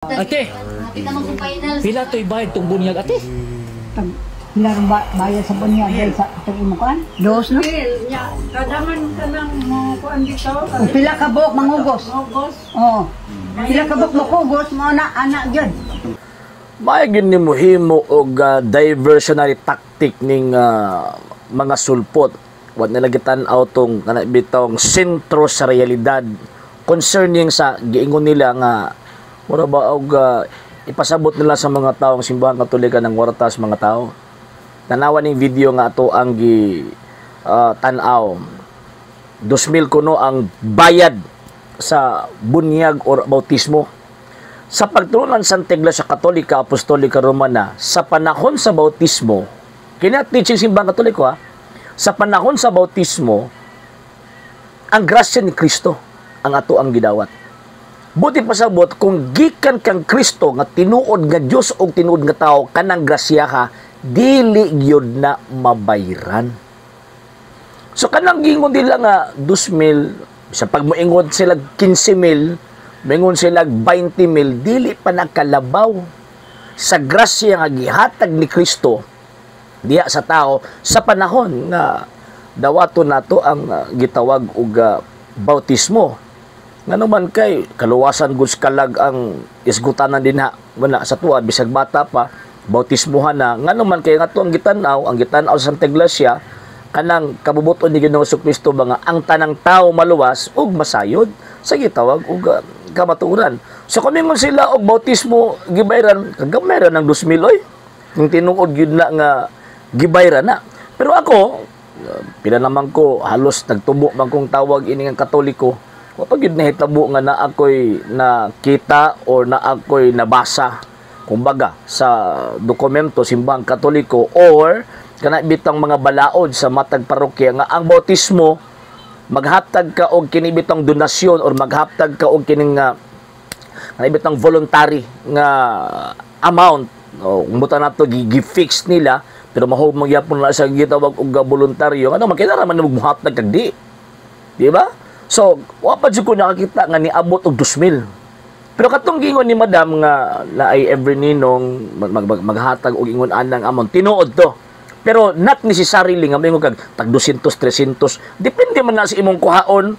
Ate, Hapit naman kung final. Pila to'y bayad tong bunyag, ate? Tag pila ba bayad sa bunyag dahil sa itong imong kuan? Dos, no? Bill, nya, kadaman ka ng mo kuan dito. Kung pila ka buok mangugos. August. Oo. Pila ka buok mangugos mo na anak gyud. Maayo gyud nimo himo og diversionary tactic ning mga sulpot. Wa nila gitan-aw tong kana bitong sentro sa realidad concerning sa giingon nila nga mura ba og ipasabot nila sa mga tao ang Simbahan Katolika ng warta sa mga tao. Tanawa ning video nga ato ang gi tan-aw. 2,000 kuno ang bayad sa bunyag or bautismo. Sa pagtulunan sa Iglesia Katolika Apostolika Romana, sa panahon sa bautismo, kini teaching Simbahan Katoliko ha, sa panahon sa bautismo, ang grasya ni Kristo ang ato ang gidawat. Buti pasabot kung gikan kang Kristo nga tinuod nga Dios og tinuod nga tao, kanang grasya ha, dili gyud na mabayran. So kanang gingon nila nga 2,000, sa pag moingon sila 15,000, moingon sila 20,000, dili pa nakalabaw sa grasya nga gihatag ni Kristo diha sa tao sa panahon nga dawaton nato ang gitawag og bautismo. Ngano man kay kaluwasan gud sa kalag ang isgutanan dinha wala sa tuwa, bisag bata pa bautismohan na. Ngano man kay nga ang gitan-aw, ang gitan-aw sa Santa Iglesia, kanang kabubuton ni Ginoong Kristo ba nga ang tanang tao maluwas ug masayod sa gitawag og kamatuoran. So kung sila og bautismo gibayran, kagamay ra ng 2,000 oy. Kung tinuod gyud na nga gibayran na. Pero ako, pila naman ko halos nagtubo man kong tawag ini nga Katoliko. Wa pa gyud nahitabo nga na ako'y nakita or na ako'y nabasa kumbaga sa dokumento Simbahang Katoliko or kana bitang mga balaod sa matag parokya nga ang bautismo maghatag ka og kini bitang donasyon or maghatag ka og kining kana bitang voluntary nga amount o kung nato gi-fix nila, pero mahog magyapon na sa gitawag og voluntaryo, ano man kinahanglan man muhatag kag di, di ba? So wa pa jud ko nakakita nga niabot og 2,000. Pero katong gingon ni madam nga naay every ninong maghatag og ingon anang amount, tinuod to. Pero not necessarily nga moingon kag tag 200, 300, depende man na sa imong kuhaon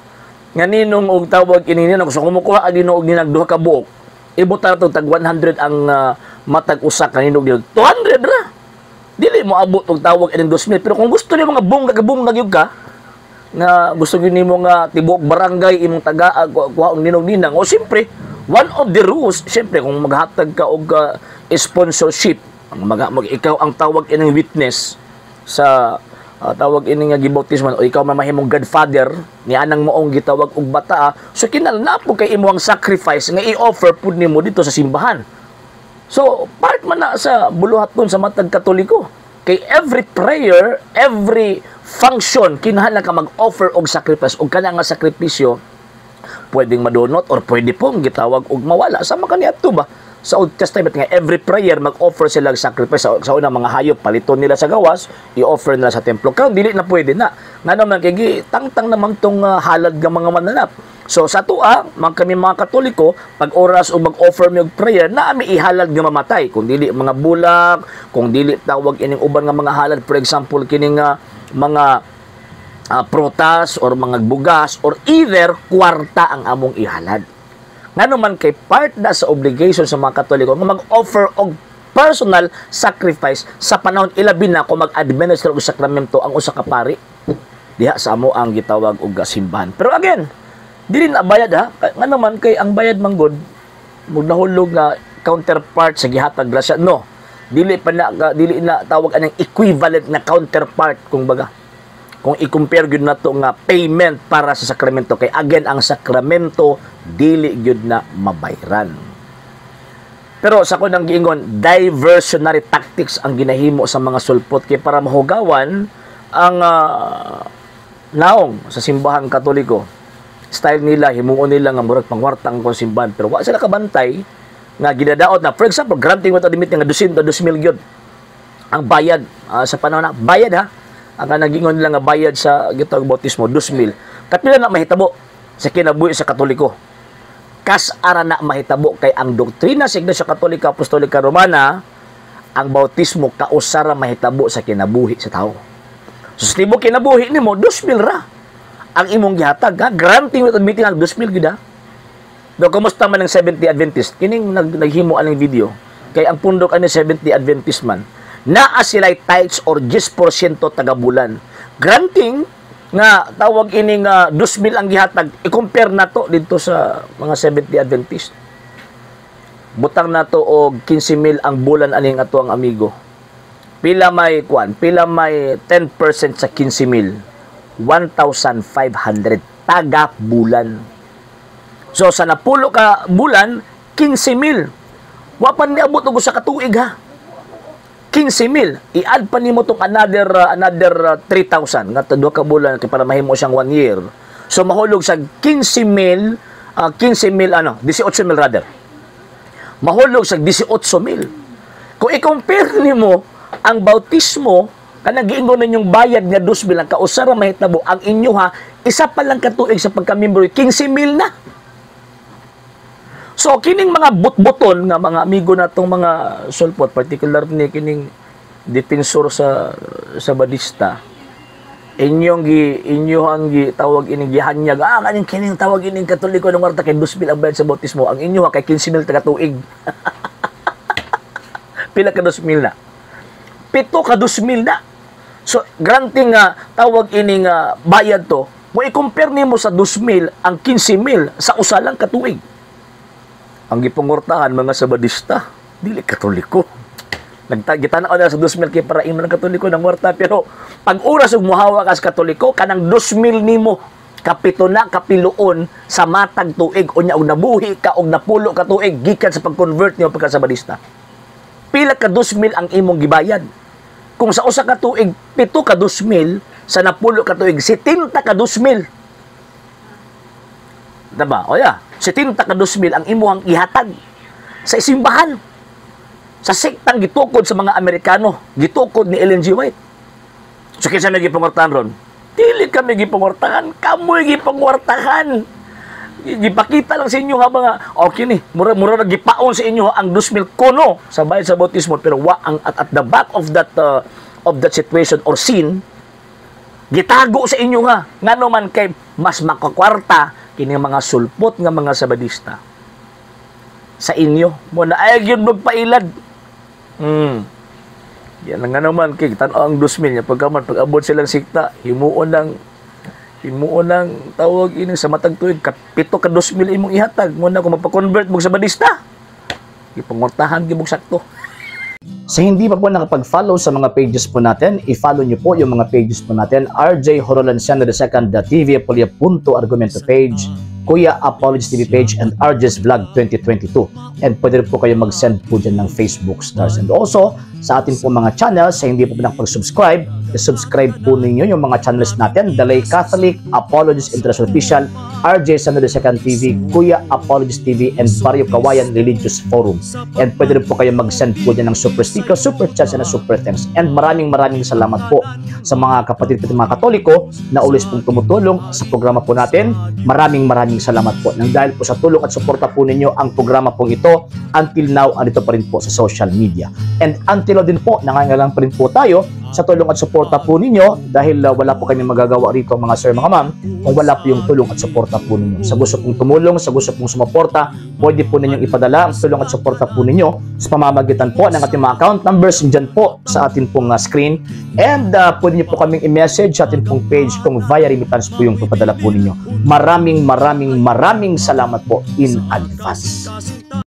nga ninong og tawag ini ninong. So kung mokuha ang ninong og ninang duha ka buok, ibutan to tag 100 ang matag usa ka ninong, 200 ra. Dili mo abot og tawag ining 2,000. Pero kung gusto nimo nga bongga bongga gyud ka, nga gusto gyud nimo nga tibuok barangay imong taga kuha og ninong ninang, o siyempre one of the rules, siyempre kung maghatag ka og sponsorship, ang mag, ikaw ang tawag ining witness sa tawag ini nga gibautismo o ikaw man mahimong godfather ni anang moong gitawag og bata, so kinahanglan na po kay imo ang sacrifice nga i-offer pud nimo dito sa simbahan. So part man na sa buluhaton sa matag Katoliko kay every prayer, every function, kinahanglan ka mag-offer og sacrifice, og kana nga sakripisyo pwedeng madunot or pwede pong gitawag og mawala, sama kaniadto ba sa Old Testament nga every prayer mag-offer sila og sacrifice sa unang mga hayop, paliton nila sa gawas, i-offer nila sa templo. Karon dili na pwede na, ngano man kay tangtang naman tong halad nga mga mananap. So sa tua man kami mga Katoliko, pag oras og mag-offer mi og prayer, naa mi ihalad nga mamatay, kung dili mga bulak, kung dili tawag ining uban nga mga halad, for example kining mga prutas or mga bugas or either kwarta ang among ihalad. Ngano man kay part na sa obligation sa mga Katoliko nga mag-offer og personal sacrifice sa panahon, ilabi na kung mag-administer og sakramento ang usa ka pari diha sa amo ang gitawag og simbahan. Pero again, dili na bayad ha. Ngano man kay ang bayad man gud nahulog nga counterpart sa gihatag grasya. No. Dili pa na, dili na tawag anang equivalent na counterpart kung baga. Kung i-compare gyud nato nga payment para sa sakramento, kay again, ang sakramento dili gyud na mabayran. Pero sa kunang giingon, diversionary tactics ang ginahimo sa mga sulpot kay para mahugawan ang naong sa Simbahang Katoliko. Style nila, himuon nila nga murag pangwarta ang simbahan, pero wa sila kabantay nga ginadaot na. For example, granting mo to admit nga 200 2,000 gyud ang bayad sa panahon na bayad ha, ang kanagingon nila nga bayad sa gitawag bautismo 2,000, kapila na mahitabo sa kinabuhi sa Katoliko? Kas-a ra na mahitabo kay ang doktrina sa Iglesia Katolika Apostolika Romana, ang bautismo kausa ra mahitabo sa kinabuhi sa tao. So, sa tibok kinabuhi nimo, 2,000 ra ang imong gihatag, ha? Granting with admitting ang 2,000 gid, ha. Do kumusta man ang 70 Adventist kining naghimo aning video kay ang pundok ani 70 Adventist man naa sila'y tithes or 10% taga-bulan. Granting nga tawag ini nga 2,000 ang gihatag, i-compare nato didto sa mga 70 Adventist. Butang nato og 15,000 ang bulan aning ato ang amigo. Pila may kwan? Pila may 10% sa 15,000? 1,500 taga bulan. So sa napulo ka bulan, 15,000. Wa pa niabot og usa ka tuig, ha. 15,000. I-add pa nimo tong another 3,000 nga duha ka bulan kay para mahimo siyang one year. So mahulog sa 15,000, 15,000 ano, 18,000 rather. Mahulog sa 18,000. Kung i-compare nimo ang bautismo kanang giingon ninyong bayad nga 2,000 ang kausa ra mahitabo ang inyo, ha, isa pa lang katuig sa pagka-membro, 15,000 na. So kining mga butbuton nga mga amigo natong mga sulpot, particular ni kining defensor sa Sabadista, inyo ang gi tawag ining gihanyag, kaning kining tawag ining Katoliko ng warta kay 2,000 ang bayad sa bautismo. Ang inyo, ha, kay 15,000 taga tuig. Pila ka 2,000 na? 7 ka 2,000 na. So granting nga tawag ining bayad to mo, i-compare nimo sa 2,000 ang 15,000 sa usa lang ka tuig. Ang gipangortahan mga Sabadista, dili Katoliko. Nagtagitanaw na sa 2,000 kay para imo ng Katoliko ng warta, pero pag oras og muhawa ka sa Katoliko, kanang 2,000 nimo kapito na kapiluon sa matag tuig. Unya og nabuhi ka og napulo ka tuig gikan sa pag-convert nimo pagka Sabadista, pila ka 2,000 ang imong gibayad? Kung sa usa ka tuig 7 ka 2,000, sa napulo ka tuig 70 ka 2,000. Diba? O ya, 70 ka 2,000 ang imuhang ihatag sa isimbahan. Sa sektang gitukod sa mga Amerikano, gitukod ni Ellen G. White. So kinsa may gipangwartahan ron? Dili kami gipangwartahan, kamoy gipangwartahan. Gipakita lang sa inyo, ha, mga okay ni, mura mura na gipaon sa inyo ang 2,000 kono sa bayad sa bautismo, pero wa ang at the back of that situation or scene, gitago sa inyo, ha, ngano man kay mas makakwarta kini mga sulpot nga mga Sabadista sa inyo mo na ay gyud magpailad. Yan nga naman kay tan-aw ang 2,000 niya pagkaman pag-abot silang sikta, himuon ng tawag ini sa matag tuig kapito ka 2,000 imong ihatag mo na kung magpa-convert mo sa Sabadista, gipangortahan gyud sakto. Sa hindi pa po nakapag-follow sa mga pages po natin, i-follow niyo po yung mga pages po natin. RJ Horolanciano II, TV Apolia Punto Argumento page, Kuya Apologies TV page, and RJ's Vlog 2022. And pwede rin po kayo mag-send po dyan ng Facebook stars. And also, sa atin po mga channels, sa hindi po po nakapag-subscribe, i-subscribe po ninyo yung mga channels natin. The Lay Catholic, Apologies International Official, RJ Sano II TV, Kuya Apologies TV, and Barrio Kawayan Religious Forum. And pwede rin po kayo mag-send po dyan ng super sticker, super chats, and super thanks. And maraming maraming salamat po sa mga kapatid po mga Katoliko na always pong tumutulong sa programa po natin. Maraming maraming salamat po. Nang dahil po sa tulong at suporta po ninyo, ang programa pong ito until now andito pa rin po sa social media. And until now din po, nangangailangan pa rin po tayo sa tulong at suporta po ninyo dahil wala po kami magagawa rito, mga sir, mga ma'am, kung wala po yung tulong at suporta po ninyo. Sa gusto pong tumulong, sa gusto pong sumuporta, pwede po ninyong ipadala ang tulong at suporta po ninyo sa pamamagitan po ng ating mga account numbers dyan po sa ating pong screen. And pwede niyo po kaming i-message sa ating pong page kung via remittance po yung papadala po ninyo. Maraming maraming maraming salamat po in advance.